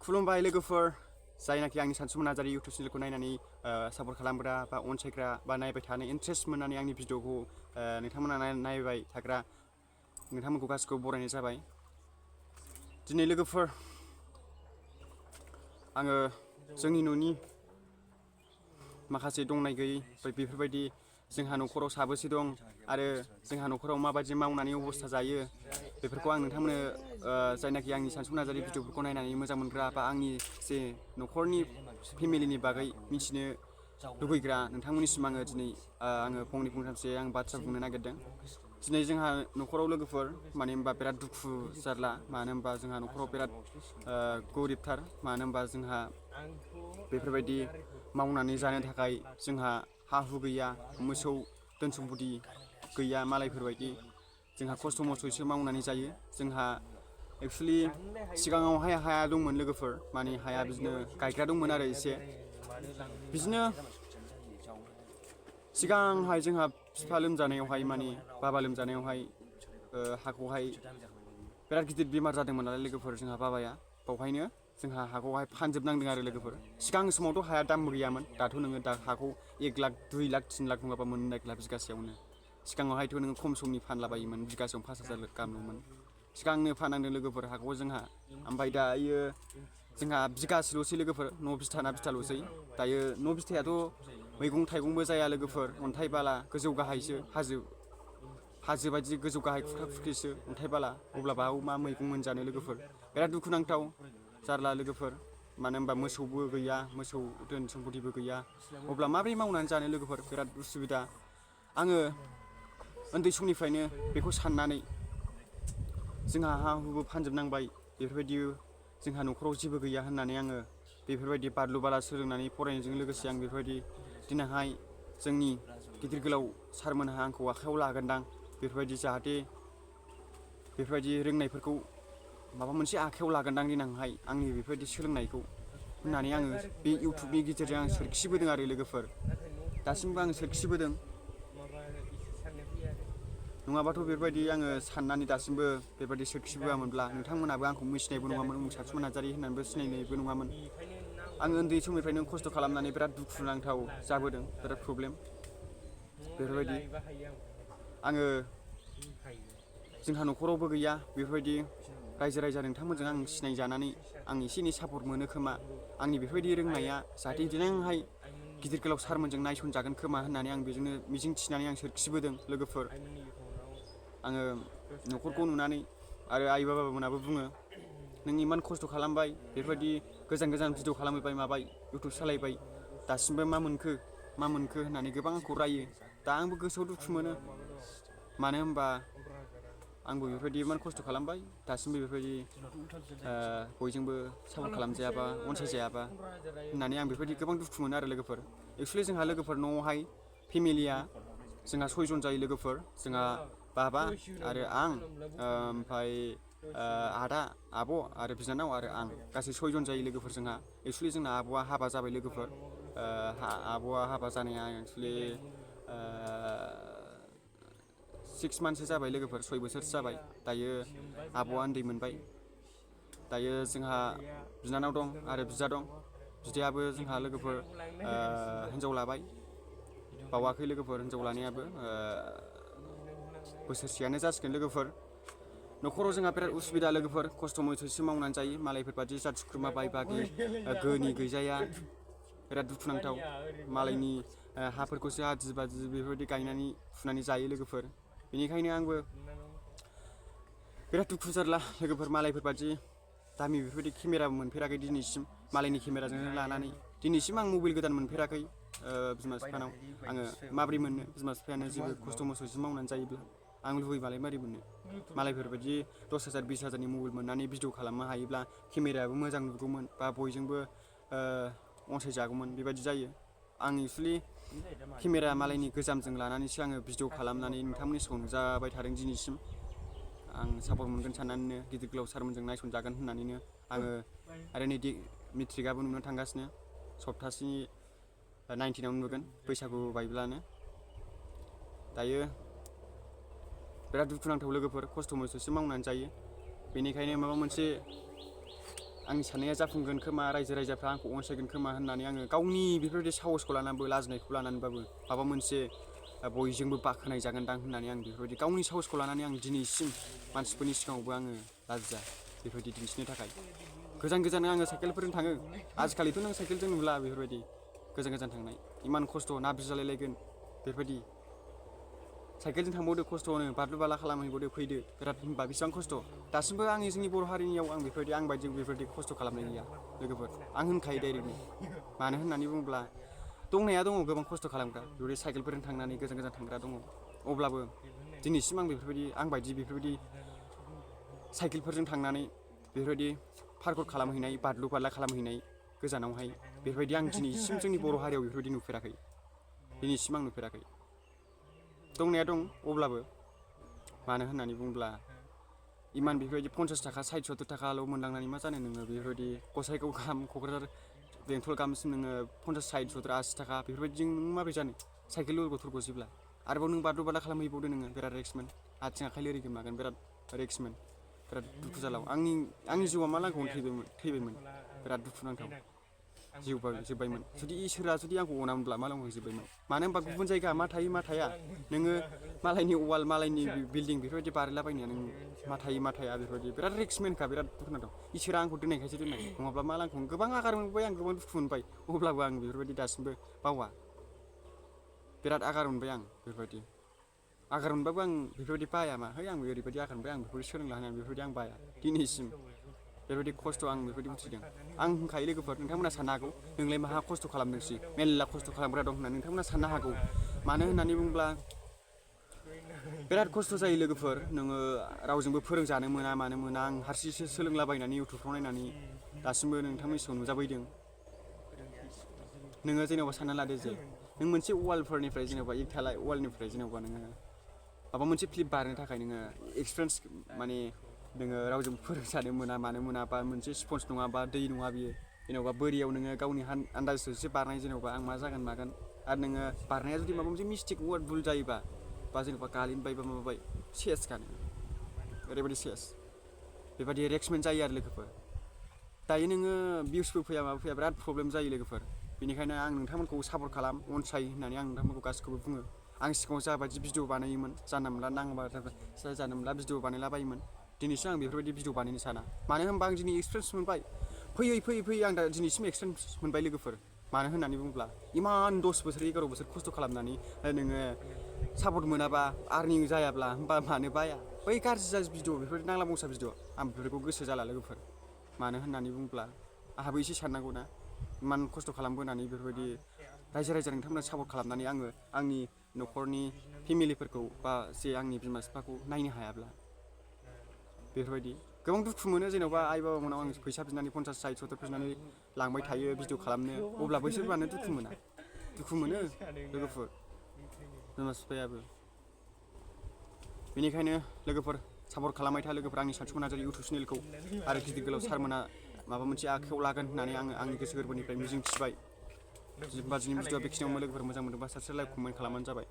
खुलुमबाय लोगोफोर जायनाखि आंनि सानसुमा नार्जारी इउटुब चेनेलखौ नायनानै सापर्ट खालामग्रा बा अनसायग्रा बा नायबाय थानो इन्ट्रेस्ट मोननानै आंनि भिडिअखौ नोंथांमोना नायबाय थाग्रा नोंथांमोनखौ गासिखौबो बरायनाय जाबाय। दिनै लोगोफोर आङो जोंनि न'नि माखासे दंनाय गैयै बेफोरबायदि जोंहा न'खराव साबोसे दं आरो जोंहा न'खराव माबायदि मावनानै अबस्था जायो बेफोरखौ आं नोंथांमोननो जायनाखि आंनि सानसुमा नार्जारी भिडिअफोरखौ नायनानै मोजां मोनग्रा बा आंनि जे न'खरनि फेमिलिनि बागै मिथिनो लुबैग्रा नोंथांमोननिसिम आङो दिनै आङो फंनैसो आं बाथ्रा बुंनो नागिरदों। दिनै जोंहा न'खराव लोगोफोर मानो होनबा बिराद दुखु जारला मानो होनबा जोंहा न'खराव बिराद गरिबथार मानो होनबा जोंहा बेफोरबायदि मावनानै जानो थाखाय जोंहा हा हु गैया मोसौ धोन सम्पति गैया मालायफोरबायदि जोंहा खस्थ' मस्थ'यैसो मावनानै जायो। जोंहा एक्सुवेलि सिगाङावहाय हाया दंमोन लोगोफोर माने हाया बिदिनो गायग्रा दंमोन आरो एसे बिदिनो सिगांहाय जोंहा बिफा लोमजानायावहाय माने बाबा लोमजानायावहाय हाखौहाय बिराद गिदिर बेमार जादोंमोन नालाय लोगोफोर जोंहा बाबाया बावहायनो जोंहा हाखौहाय फानजोबनांदों आरो लोगोफोर सिगां समावथ' हाया दामबो गैयामोन दाथ' नोङो दा हाखौ 1 लाख 2 लाख 3 लाख नङाबा मोननो नागिरला बिगासेयावनो सिगाङावहायथ' नोङो खम समनि फानलाबायोमोन बिगासेयावनो 5,000 गाहामल'मोन सिगांनो फाननांदों लोगोफोर हाखौ जोंहा ओमफ्राय दायो जोंहा बिगासेल'सै लोगोफोर न' बिथा बिथाल'सै दायो न' बिथायाथ' मैगं थाइगंबो जाया लोगोफोर अन्थाइ बाला गोजौ गाहायसो हाजो बायदि गोजौ गाहाय खुरखा खुरखिसो अन्थाइ बाला अब्ला बाव मा मैगं मोनजानो लोगोफोर बिराद दुखुनांथाव जारला लोगोफोर मानो होनबा मोसौबो गैया मोसौ धोन सम्पतिबो गैया अब्ला माबोरै मावनानै जानो लोगोफोर बिराद उसुबिदा आङो उन्दै समनिफ्रायनो बेखौ साननानै जोंहा हा हुबो फानजोबनांबाय बेफोरबायदि जोंहा न'खराव जेबो गैया होननानै आङो बेफोरबायदि बारलु बाला सोलोंनानै फरायनायजों लोगोसे आं बेफोरबायदि दिनैहाय जोंनि गिदिर गोलाव सारमोनहा आंखौ आखायाव लागोनदां बेफोरबायदि जाहाथे बेफोरबायदि रोंनायफोरखौ माबा मोनसे आखायाव लागोनदां देनांहाय आंनि बेफोरबायदि सोलोंनायखौ होननानै आङो बे इउटुबनि गेजेरजों आं सोरखिबोदों आरो लोगोफोर दासिमबो आं सोरखिबोदों नङाबाथ' बेफोरबायदि आङो साननानै दासिमबो बेबायदि सोरखिबोआमोनब्ला नोंथांमोनाबो आंखौ मिथिनायबो नङामोन सानसुमा नार्जारी होननानैबो सिनायनायबो नङामोन आङो उन्दै समनिफ्रायनो खस्थ' खालामनानै बिराद दुखुनांथाव जाबोदों बिराद प्रब्लेम बेफोरबायदि आङो जोंहा न'खरावबो गैया बेफोरबायदि रायजो राजा नोंथांमोनजों आं सिनायजानानै आं एसे एनै सापर्ट मोनो खोमा आंनि बेफोरबायदि रोंनाया जाहाथे देनांहाय गिदिर गोलाव सारमोनजों नायसनजागोन खोमा होननानै आं बेजोंनो मिजिं थिनानै आं सोरखिबोदों लोगोफोर आङो न'खरखौ नुनानै आरो आइ बाबामोनाबो बुङो नों इमान खस्थ' खालामबाय बेफोरबायदि गोजान गोजान भिडिअ खालामबाय माबाय इउटुब सालायबाय दासिमबो मा मोनखो होननानै गोबां आंखौ रायो दा आंबो गोसोआव दुखु मोनो मानो होनबा आंबो बेफोरबायदि इमान खस्थ' खालामबाय दासिमबो बेफोरबायदि बयजोंबो सापर्ट खालामजायाबा अनसायजायाबा होननानै आं बेफोरबायदि गोबां दुखु मोनो आरो लोगोफोर एक्सुवेलि जोंहा लोगोफोर न'आवहाय फेमिलिया जोंहा 6 जन जायो लोगोफोर जोंहा बाबा आरो आं ओमफ्राय आदा आब' आरो बिनानाव आरो आं गासै 6 जन जायो लोगोफोर जोंहा एक्सुवेलि जोंना आब'आ हाबा जाबाय लोगोफोर आब'आ हाबा जानाया एक्सुवेलि 6 मान्थसो जाबाय लोगोफोर 6 बोसोरसो जाबाय दायो आब'आ उन्दै मोनबाय दायो जोंहा बिनानाव दं आरो बिदा दं बिदायाबो जोंहा लोगोफोर हिन्जाव लाबाय बावाखै लोगोफोर हिन्जाव लानायाबो बोसोरसेयानो जासिगोन लोगोफोर न'खराव जोंहा बिराद उसुबिदा लोगोफोर खस्थ' मस्थ'सो मावनानै जायो मालायफोरबादि जाथि खुरमा बाय बागि गोनि गैजाया बिराद दुखुनांथाव मालायनि हाफोरखौसो आदि बादि बेफोरबायदि गायनानै फुनानै जायो लोगोफोर बेनिखायनो आंबो बिराद दुखु जारला लोगोफोर मालायफोरबादि दामि बेफोरबायदि केमेराबो मोनफेराखै दिनैसिम मालायनि केमेराजोंनो लानानै दिनैसिम आं मबाइल गोदान मोनफेराखै बिमा बिफानाव आङो माब्रै मोननो बिमा बिफायानो जेबो खस्थ' मस्थ'सो मावनानै जायोब्ला आं लुबैबालाय मारै मोननो मालायफोरबायदि 10,000 20,000नि मबाइल मोननानै भिडिअ खालामनो हायोब्ला केमेरायाबो मोजां नुगौमोन बा बयजोंबो अनसायजागौमोन बेबायदि जायो आं एक्सुवेलि केमेरा मालायनि गोजामजों लानानैसो आङो भिडिअ खालामनानै नोंथांमोननि सिगाङाव नुजाबाय थादों दिनैसिम आं सापर्ट मोनगोन साननानैनो गिदिर गोलाव सारमोनजों नायसनजागोन होननानैनो आङो आरो नै मेट्रिकआबो नुनो थांगासिनो सप्तासेनि 19आव नुगोन बैसागु बायब्लानो दायो बिराद दुखुनांथाव लोगोफोर खस्थ' मस्थ'सो मावनानै जायो बेनिखायनो माबा मोनसे आंनि साननाया जाफुंगोन खोमा रायजो राजाफ्रा आंखौ अनसायगोन खोमा होननानै आङो गावनि बेफोरबायदि साहसखौ लानानैबो लाजिनायखौ लानानैबाबो माबा मोनसे बयजोंबो बाख्नाय जागोनदां होननानै आं बेफोरबायदि गावनि साहसखौ लानानै आं दिनैसिम मानसिफोरनि सिगाङावबो आङो लाजिया बेफोरबायदि दिन्थिनो थाखाय गोजान गोजान आङो साइकेलफोरजों थाङो आजिखालिथ' नों साइकेलजों नुला बेफोरबायदि गोजान गोजान थांनाय इमान खस्थ' नाब्रि जालायलायगोन बेफोरबायदि साइकेलजों थांबावदो खस्थ'नो बारलु बाला खालामहैबावदो फैदो बिराद होनबा बेसेबां खस्थ' दासिमबो आंनि जोंनि बर' हारिनियाव आं बेफोरबायदि आं बायदि बेफोरबायदि खस्थ' खालामनाय गैया लोगोफोर आं होनखायो डाइरेक्टलि मानो होननानै बुङोब्ला दंनाया दङ गोबां खस्थ' खालामग्रा बेबायदि साइकेलफोरजों थांनानै गोजान गोजान थांग्रा दङ अब्लाबो दिनैसिम आं बेफोरबायदि आं बायदि बेफोरबायदि साइकेलफोरजों थांनानै बेफोरबायदि पार्कआउट खालामहैनाय बारलु बारला खालामहैनाय गोजानावहाय बेफोरबायदि आं दिनैसिम जोंनि बर' हारियाव बेफोरबायदि नुफेराखै दिनैसिम आं नुफेराखै दंनाया दं अब्लाबो मानो होननानै बुङोब्ला इमान बेफोरबायदि 50 थाखा 60-70 थाखाल' मोनलांनानै मा जानो नोङो बेफोरबायदि गसाइगाव गाहाम क'क्राझार बेंटल गाहामसिम नोङो 50 60 80 थाखा बेफोरबायदिजों नों माबोरै जानो साइकेल गथ'फोरखौ जेब्ला आरोबाव नों बारलु बारला खालामहैबावदो नोङो बिराद रिक्समोन आथिं आखाइ लोरिगोन मागोन बिराद रिक्समोन बिराद दुखु जालाव आंनि जिउआ मा लांखायावनो थैबायमोन बिराद दुखुनांथाव जिउ जोब्बायमोन जुदि इसोरा जुदि आंखौ अनामोनब्ला मा लांखायाव जोब्बायमोन मानो होनबा गुबुन जायगा मा थायो मा थाया नोङो मालायनि वाल मालायनि बिल्डिं बेफोरबायदि बारलाबायनाया नों मा थायो मा थाया बेफोरबायदि बिराद रिक्समेनखा बिराद दुखुनांथाव इसोरा आंखौ दोननायखायसो दोननाय नङाब्ला मा लांखायाव गोबां आघात मोनबाय आं गोबां दुखु मोनबाय अब्लाबो आं बेफोरबायदि दासिमबो बावा बिराद आघात मोनबाय आं बेफोरबायदि आघात मोनबाबो आं बेफोरबायदि बाया मा है आंबो ओरैबायदि आघात मोनबाय आं बेफोरबायदि सोलोंला होननानै बेफोरबायदि आं बाया दिनैसिम बेबायदि खस्थ' आं बेफोरबायदि उथ्रिदों आं होनखायो लोगोफोर नोंथांमोना साननो हागौ नोंलाय माहा खस्थ' खालामदोंसि मेरला खस्थ' खालामग्रा दं होननानै नोंथांमोना साननो हागौ मानो होननानै बुङोब्ला बिराद खस्थ' जायो लोगोफोर नोङो रावजोंबो फोरोंजानो मोना मानो मोना आं हारसिंसो सोलोंलाबायनानै इउटुबफ्राव नायनानै दासिमबो नोंथांमोननि सिगाङाव नुजाफैदों नोङो जेनेबा सानना लादो जे नों मोनसे वालफोरनिफ्राय जेनेबा इटालाय वालनिफ्राय जेनेबा नोङो माबा मोनसे फ्लिप बारनो थाखाय नोङो एक्सपिरियेन्स माने नोङो रावजोंबो फोरोंजानो मोना मानो मोना बा मोनसे स्पन्ज नङा बा दै नङा बियो जेनेबा बोरियाव नोङो गावनि आन्दाजजोंसो बारनाय जेनेबा आं मा जागोन मागोन आरो नोङो बारनाया जुदि माबा मोनसे मिस्टेक वार्ड भुल जायोबा बा जेनेबा गालिनबाय बा माबाबाय सेसखा नोङो ओरैबायदि सेस बेबायदि रिक्समेन्ट जायो आरो लोगोफोर दायो नोङो भिउसबो फैया माबा फैया बिराद प्रब्लेम जायो लोगोफोर बेनिखायनो आं नोंथांमोनखौ सापर्ट खालाम अनसाय होननानै आं नोंथांमोनखौ गासिखौबो बुङो आं सिगाङाव जाबायदि भिडिअ बानायोमोन जानला मोनला नांबा जानला मोनला भिडिअ बानायलाबायोमोन दिनैसिम आं बेफोरबायदि भिडिअ बानायनो साना मानो होनबा आं दिनै एक्सपिरियेन्स मोनबाय फैयै आं दा दिनैसिम एक्सपिरियेन्स मोनबाय लोगोफोर मानो होननानै बुङोब्ला इमान 10 बोसोर 11 बोसोर खस्थ' खालामनानै नोङो सापर्ट मोनाबा आर्निं जायाब्ला होमबा मानो बाया बै गाज्रि जाजि भिडिअ बेफोरबायदि नांला बंसा भिडिअ आं बेफोरखौ गोसो जाला लोगोफोर मानो होननानै बुङोब्ला आंहाबो एसे साननांगौ ना इमान खस्थ' खालामबोनानै बेफोरबायदि रायजो राजा नोंथांमोना सापर्ट खालामनानै आङो आंनि न'खरनि फेमिलिफोरखौ बा जे आंनि बिमा बिफाखौ नायनो हायाब्ला बेफोरबायदि गोबां दुखु मोनो जेनेबा आइ बाबामोनाव आं फैसा बिनानै 50 60 70 बिनानै लांबाय थायो भिडिअ खालामनो अब्ला बैसोर मानो दुखु मोनो लोगोफोर बिमा बिफायाबो बेनिखायनो लोगोफोर सापर्ट खालामबाय था लोगोफोर आंनि सानसुमा नार्जारी इउटुब चेनेलखौ आरो गिदिर गोलाव सारमोना माबा मोनसे आखायाव लागोन होननानै आङो आंनि गोसो गोरबोनिफ्राय मिजिं थिबाय दिनैनि भिडिअआ बेखिनियावनो लोगोफोर मोजां मोनदोंबा साबस्क्राइब लाइक कमेन्ट खालामबानो जाबाय।